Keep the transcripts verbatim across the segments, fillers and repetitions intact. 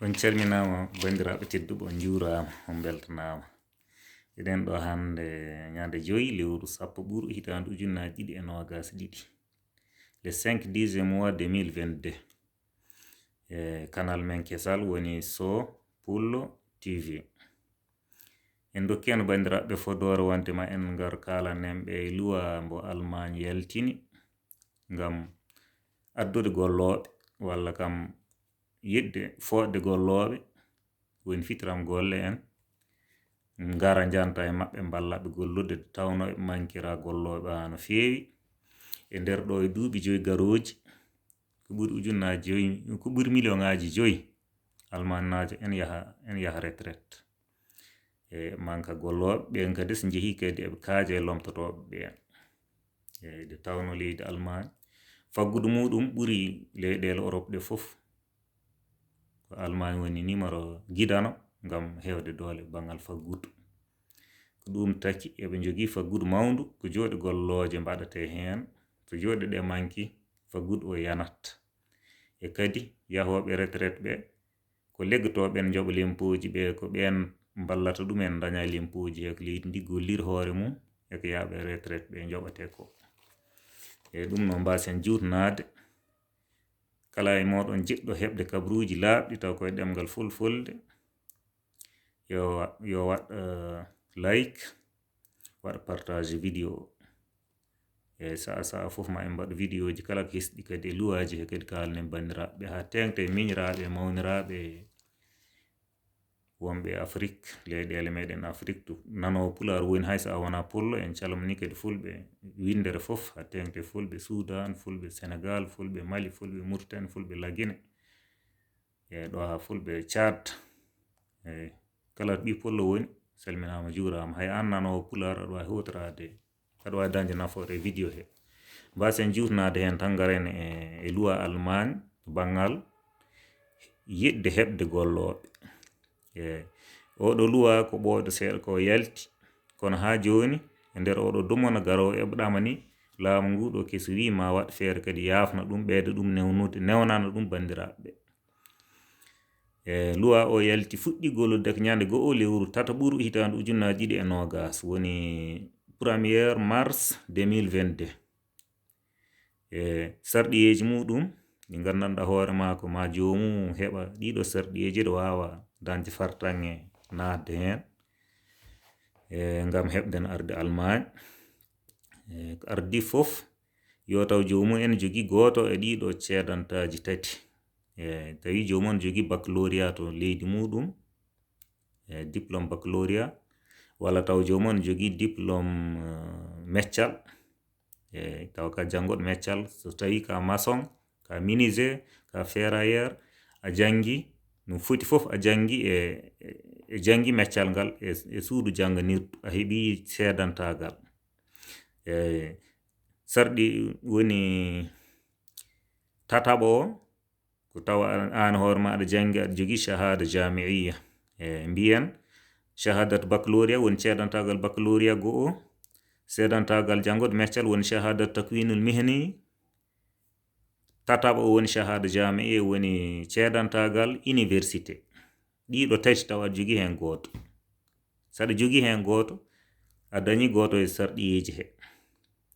On calminaama, banndiraaɓe tedduɓe, on njuuraama, on mbeltanaama. Eɗen ɗo hannde ñande joyi lewru sappo ɓuru hitaande ujunnaaji ɗiɗi e noogaas ɗiɗi, le cinq dixième mois deux mille vingt-deux. E kanal men kesal woni So Pullo T V. En dokki en banndiraaɓe fodoore wonde ma en ngar kaalanen ɓe e luwa mbo Almaañ yaltini ngam addude gollooɓe walla kam yiɗde fooɗde gollooɓe, woni fitiram golle en, ngara njanta e maɓɓe, mballa ɓe gollude, nde tawno eɓe mankira gollooɓe haa no feewi. E nder ɗo e duuɓi joyi garooji, ko ɓuri ujunnaaji joyi, ko ɓuri miliyoŋaaji joyi Almaañnaajo en yaha, en yaha retraite. E manka gollooɓe ɓen kadi, so njehii kadi eɓe kaaja e lomtotooɓe ɓen. E nde tawno leydi Almaañ, faggudu muɗum ɓuri leyɗeele Orop ɗe fof. Ko Almaañ woni numéro gidano ngam heewde doole banngal faggudu. Ko ɗum taki eɓe njogii faggudu mawndu, ko jooɗi gollooje mbaɗatee heen, so jooɗi ɗe manki, faggudu o yanat. E kadi yahooɓe retraite ɓe, ko leggotooɓe ɓen njoɓa lempooji ɓe, ko ɓeen mballata ɗumen ndaña lempooji he ko leydi ndi golliri hoore mum, e ko yahɓe retraite ɓe njoɓatee ko. E ɗum no mbaasen juutnaade. Kala e mooɗon jiɗɗo heɓde kabaruuji laaɓɗi taw koye ɗemngal fulfulde, yo wa-, yo waɗ, eh, like, waɗ partage vidéo o. E sa'a sa'a fof ma en mbaɗ vidéoji kala ko hesɗi kadi e luwaaji he kadi kaalnen banndiraaɓe haa teeŋta e miñiraaɓe e mawniraaɓe wonɓe e Afrik, leyɗeele meɗen Afrik to. Nanoowo Pulaar woni, hay so a wonaa Pullo, en calmini kadi Fulɓe winndere fof, haa teeŋta e Fulɓe Suudaan, Fulɓe Senegaal, Fulɓe Mali, Fulɓe Muritani, Fulɓe Lagine. E ɗo haa Fulɓe Caad. E kala ɗo ɓii Pullo woni, salminaama, juuraama. Hay aan nanoowo Pulaar, aɗa waawi huutoraade, aɗa waawi dañde nafoore e vidéo he. Mbaasen juutnaade heen tan, ngaren e, e luwa Almaañ, banngal yiɗde heɓde gollooɓe. E oɗo luwa ko ɓooyɗo seeɗa ko yalti, kono haa jooni, e nder oɗo domona garoowo eɓɗaama ni, laamu ngu ɗo kesu wii ma waɗ feere kadi yaafna ɗum, ɓeyda ɗum newnude, newnana ɗum banndiraaɓe ɓe. E luwa o yalti fuɗɗi gollude ko ñande go'o lewru tataɓuru hitaande ujunnaaji ɗiɗi e noogaas, woni premier mars deux mille vingt-deux. E sarɗiyeeji muɗum ɗi nganndanɗaa hoore maa, ko ma joomum heɓa ɗiɗo sarɗiyeeji, ɗo waawa dañde fartaŋŋe naatde heen, e ngam heɓden arde Almaañ. E ko ardi fof, yo taw joomum ene jogii gooto e ɗiɗo ceedantaaji tati. E tawi joomum ene jogii baccalauréat to leydi muɗum, e diplôme baccalauréat, walla taw joomum ene jogii diplôme, eh, meccal, e taw ka janngoɗo meccal, so tawi ka maçon, ka menuisier, ka ferrailleur, a janngi, no foti fof a janngi e, e, e janngi meccal ngal e, e suudu jannganirdu, a heɓi seedantaagal. E sarɗi woni tataɓo o, ko tawa an, an hoore ma aɗa janngi, aɗa jogii shahada jami'iyya. E mbiyen shahadat baccalauréat woni ceedantaagal baccalauréat go'o, seedantaagal janngoɗo meccal woni shahadat takwinul mihni, tataɓo o woni shahada jami'iyya, woni ceedantaagal université. Ɗiɗo tati tawa aɗa jogii heen gooto. So aɗa jogii heen gooto, a dañii gooto e sarɗiyeeji he.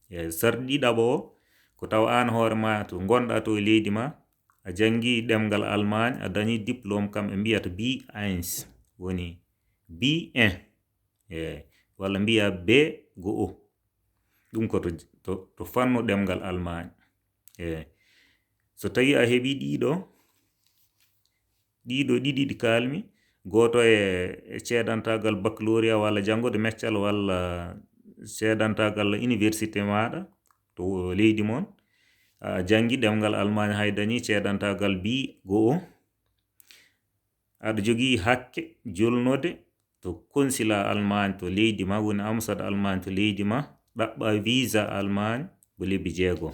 E sarɗi ɗiɗaɓo o, ko tawa an hoore ma to ngonɗa to e leydi ma, a janngi ɗemngal Almaañ, a dañii diplôme kam ɓe mbiyata B eins, woni B un, e walla mbiya B go'o. Ɗum ko to, to, to fannu ɗemngal Almaañ. E so tawi a heɓi ɗiɗo, ɗiɗo ɗiɗi ɗi kaalmi, gooto e, e ceedantaagal baccalauréat walla janngoɗo meccal walla ceedantaagal université maaɗa to leydi mon, a janngi ɗemngal Almaañ, hay dañi ceedantaagal B go'o, aɗa jogii hakke jolnude to consulat Almaañ to leydi ma, woni ambassade Almaañ to leydi ma, ɗaɓɓa visa Almaañ mo lebbi jeegom.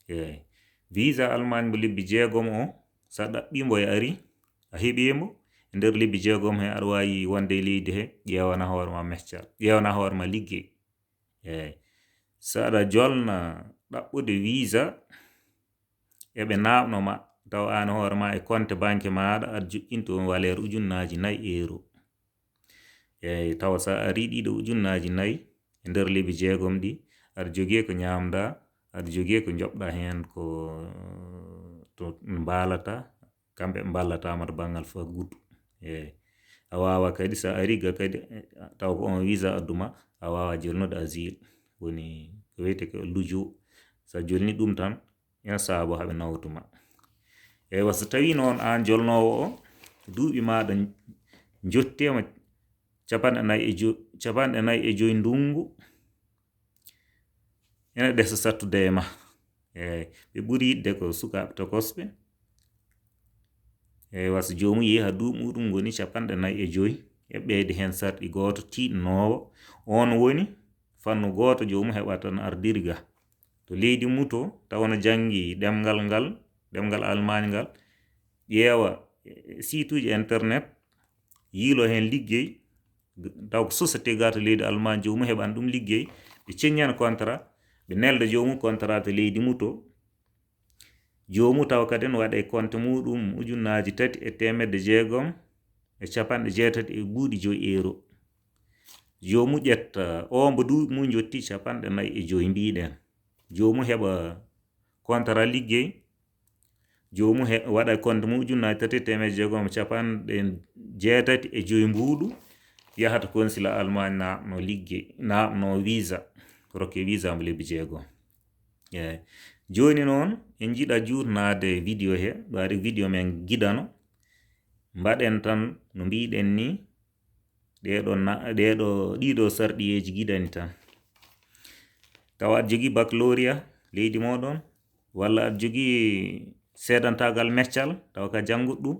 Eey. Visa Almaañ mo lebbi jeegom o, so a ɗaɓɓii mbo e ari, a heɓii mbo, e nder lebbi jeegom he, aɗa waawi wonde e leydi he, ƴeewana hoore ma meccal, ƴeewana hoore ma liggey. Eey. So aɗa jolna ɗaɓɓude visa, eɓe naaɓno ma taw aan hoore ma e compte banque maaɗa aɗa joƴƴinto on valeur ujunnaaji nayi euro. Eyyi, tawa so a ari ɗiɗo ujunnaaji nayi e nder lebbi jeegom ɗi, aɗa jogii ko ñaamda, aɗa jogii ko joɓɗa heen ko to mbaalata, kamɓe ɓe mballataama to banngal faggudu. Eyyi, a waawa kadi so a ari ga kadi, taw ko on visa adduma, a waawa jolnude asile, woni ko wiyetee ko lujo. So a jolni ɗum tan, ina saabo haɓe nawtuma. Eywa, so tawi noon aan jolnoowo o, duuɓi maaɗa njottiima capanɗe nayi e jo-, capanɗe nayi e joyi ndunngu, ene ɗesa sattude e ma. Eyyi, ɓe ɓuri yiɗde ko sukaaɓe tokosɓe. Eywa, so joomum yeehi haa duuɓi muɗum ngoni capanɗe nayi e joyi, eɓɓeyde heen sarɗi gooto tiiɗnoowo, oon woni fannu gooto joomum heɓa tan ardirga. To leydi mum to, tawa no janngi ɗemngal ngal, ɗemngal Almaañ ngal, ƴeewa, e, e, site uji internet, yiilo heen liggey, taw ko société ga to leydi Almaañ, joomum heɓan ɗum liggey, ɓe ceññana contrat, ɓe nelda joomum contrat to leydi mum to. Joomum taw kadi no waɗa e compte muɗum ujunnaaji tati e teemedde jeegom e capanɗe jeetati e buuɗi joyi euro. Joomum ƴetta o mbo duuɓi mum njotti capanɗe nayi e joyi mbiɗen. Joomum heɓa contrat liggey. Joomum he-, waɗa compte mum ujunnaaji tati e teemedde jeegom e capanɗe jeetati e joyi mbuuɗu, yahata consulat Almaañ naatno liggey, naatno visa, rokke visa mo lebbi jeegom. Eyyi. Jooni noon, en njiɗa juutnaade video he, ɓaade video men gidano. Mbaɗen tan no mbiɗen ni, ɗeɗo na-, ɗeɗo, ɗiɗo sarɗiyeeji gidani tan. Tawa aɗa jogii baccalauréat leydi moɗon, walla aɗa jogii seedantaagal meccal, tawa ka jannguɗo ɗum.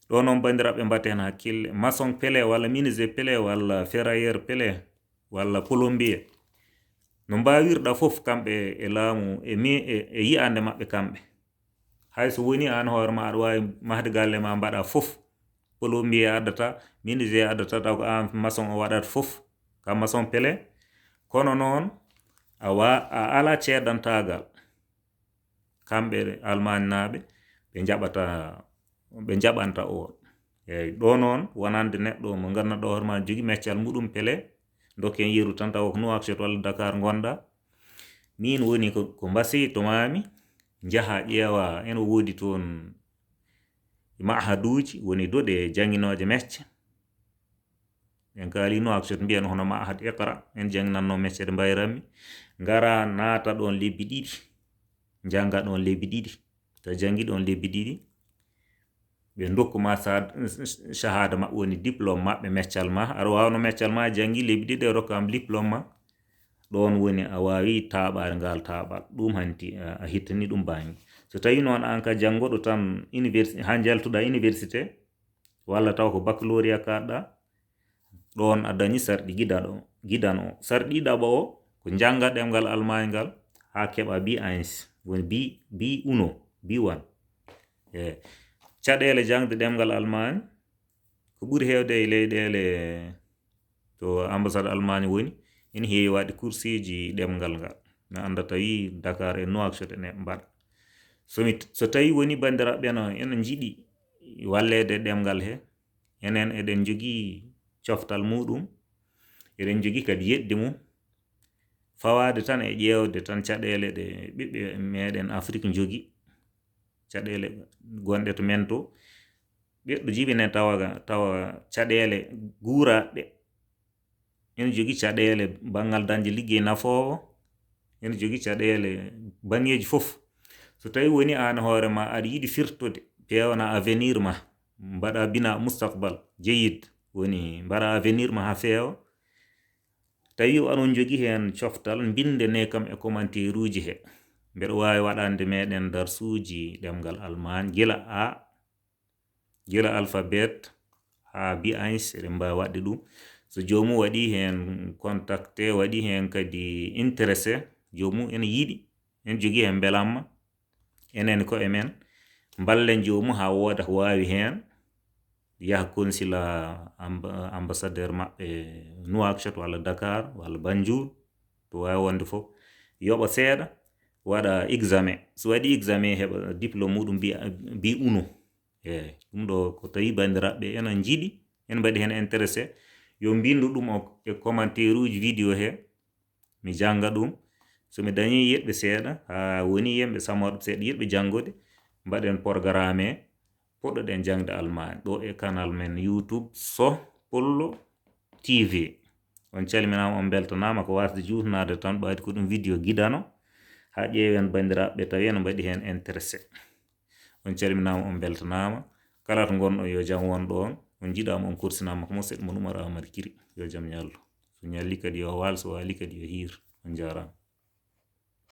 Ɗo noon, banndiraaɓe, mbatten hakkille. Maçon pele, walla menuisier pele, walla ferrailleur pele, walla plombier. No mbaawirɗa fof kamɓe e laamu, e mi-, e, e yi'ande maɓɓe kamɓe. Hay so woni aan hoore ma aɗa waawi mahde galle ma mbaɗa fof. Plombier addata, menuisier addata, taw ko aan maçon o waɗata fof. Ka maçon pele. Kono noon, a wa-, a alaa ceedantaagal. Kamɓe Almaañnaaɓe, ɓe njaɓata, ɓe njaɓanta o. Eyyi, ɗo noon, wonande neɗɗo mo ngannduɗaa hoore ma jogii meccal muɗum pele, dokken yeru tan tawa ko Nouakchott walla Dakar ngonɗa. Min woni ko, ko mbasiyto maami, njaha ƴeewa, ene woodi toon mahaduuji, woni doɗe jannginooje mecce. En kaali Nouakchott mbiyen hono Ma'had Iqra, en jannginanno mecce ɗe mbayranmi. Ngara naata ɗon lebbi ɗiɗi, njannga ɗon lebbi ɗiɗi. So a janngi ɗon lebbi ɗiɗi, ɓe ndokku ma sa-, shahada maɓɓe, woni diplôme maɓɓe, meccal ma. Aɗa waawno meccal ma, a janngi lebbi ɗiɗi, ɓe rokka ma diplôme ma. Ɗon woni a waawi taaɓaade ngal taaɓal. Ɗum hanti a, a hittani ɗum bannge. So tawi noon aan ka janngoɗo tan universi-, haa njaltuɗa université, walla taw ko baccalauréat kaɗɗa, ɗon a dañi sarɗi gidaɗo, gidan o. Sarɗi ɗiɗaɓo o, ko njannga ɗemngal Almaañ ngal haa keɓa B eins, woni B, B uno, B one. E caɗeele jaŋde ɗemngal Almaañ, ko ɓuri heewde e leyɗeele to ambassade Almaañ woni, ene heewi waɗde kurseeji ɗemngal ngal. Mi annda tawi Dakar e Nouakchott ene mbaɗa. So mi, so tawi woni banndiraaɓe no ene njiɗi walleede e ɗemngal he, enen eɗen njogii coftal muɗum, eɗen njogii kadi yeɗde mum, fawaade tan e ƴeewde tan caɗeele ɗe ɓiɓɓe meɗen Afrik njogii, caɗeele gonɗe to men to, ɓiɗɗo jibine tawa, tawa caɗeele guuraaɗe. Ene jogii caɗeele banngal dañde liggey nafoowo, ene jogii caɗeele baŋŋeeji fof. So tawi woni aan hoore ma aɗa yiɗi firtude, peewna avenir ma, mbaɗa bina mustaqbal jeyid, woni mbaɗa avenir ma haa feewa. Tawi aɗon jogii heen coftal, mbinde ne kam e commentaire uji he. Mbeɗa waawi waɗande meɗen darsuuji ɗemngal Almaañ, gila A, gila alphabet haa B eins, eɗen mbaawi waɗde ɗum. So joomum waɗi heen contacté, waɗi heen kadi intéressé, joomum ene yiɗi, ene jogii heen mbelamma, enen ko e men, mballen joomum haa wooda ko waawi heen, yaha consulat, amba-, ambassadeur maɓɓe Nouakchott walla Dakar walla Banjul, to waawi wonde fof, yoɓa seeɗa, waɗa examen. So waɗi examen, heɓa diplôme muɗum, mbiya, mbi uno. Eyi, ɗum ɗo ko tawi banndiraaɓe ena njiɗi, en mbaɗi heen intéressé, yo mbinndu ɗum o e commentaire uji vidéo he, mi jannga ɗum. So mi dañi yeɗɓe seeɗa, haa woni yimɓe samorɓe seeɗa yeɗɓe janngude, mbaɗen programme he, puɗɗoɗen jaŋde Almaami ɗo e canal men YouTube Soh Pullo T V. On calminaama, on mbeltanaama. Ko waasde juutnaade tan, ɓayde ko ɗum vidéo gidano, haa ƴeewen banndiraaɓe tawi ena mbaɗi heen intéressé. On calminaama, on mbeltanaama. Kala to ngonɗon, yo jam won ɗoon. On njiɗaama, on korsinaama ko musidɗo mon Oumar Amadou Kiri. Yo jam ñallu. So ñalli kadi yo waal, so waali kadi yo hiir. On njaaraama.